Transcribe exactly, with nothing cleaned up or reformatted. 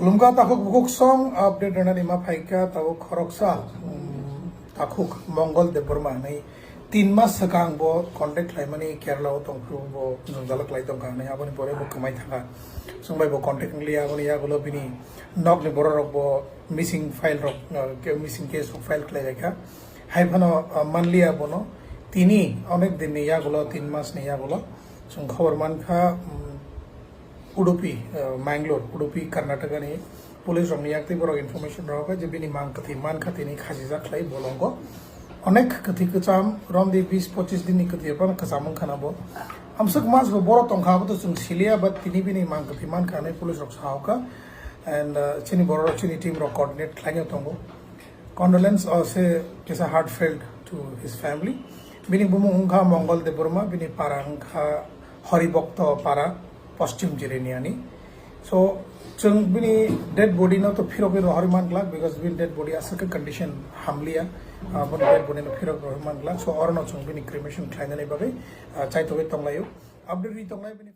Khulumkha takhuk bukhuk song update rwnani ma phaikha tabuk khoroksa, um, takhuk Mongol Debbarma hinwi tin mas swkang bo contact khlaimani Kerala o tongphuru bo jwngjalo khlai tongkha hinwi aboni pore bo kwmai thangkha. Chwng bai bo contact wngliya aboni yagulo bini nokni borok rok bo missing file rok, uh, ke-, missing case rok file khlai laikha. Hai phano, uh, manliya bono tini onek din ni yagulo tin mas ni yagulo chwng khobor mankha, um, Udupi, uh, Mangalore, Udupi, Karnataka ni police rokni yak tei borok information rohorkha je bini mang kwthwi mankha tini khasijak khlai bolongo. Onek kwthwi kwcham romdi bis pochis din ni kwthwi phano kwcham wngkha na bo. Amswk mas bo borok tongkha abo to chwng siliya but tini bini mang kwthwi mankha hinwi police rok sahokha. And, uh, chini borok rok chini team rok coordinate khlaino tongo. Condolence o se kisa heartfelt to his family. Bini bumung wngkha Mongol Debbarma, bini para wngkha Horibokto Para, Poschim Jiraniani. So, chwng bini dead body no to phirogwi rohorwi man glak because bini dead body aswk khe condition hamliya. Ah, bini dead body no phirogwi rohorwi man glak. So, orono chwng bini cremation khlainani bagwi, ah, chaitogwi tonglaio. Update ri tonglai bini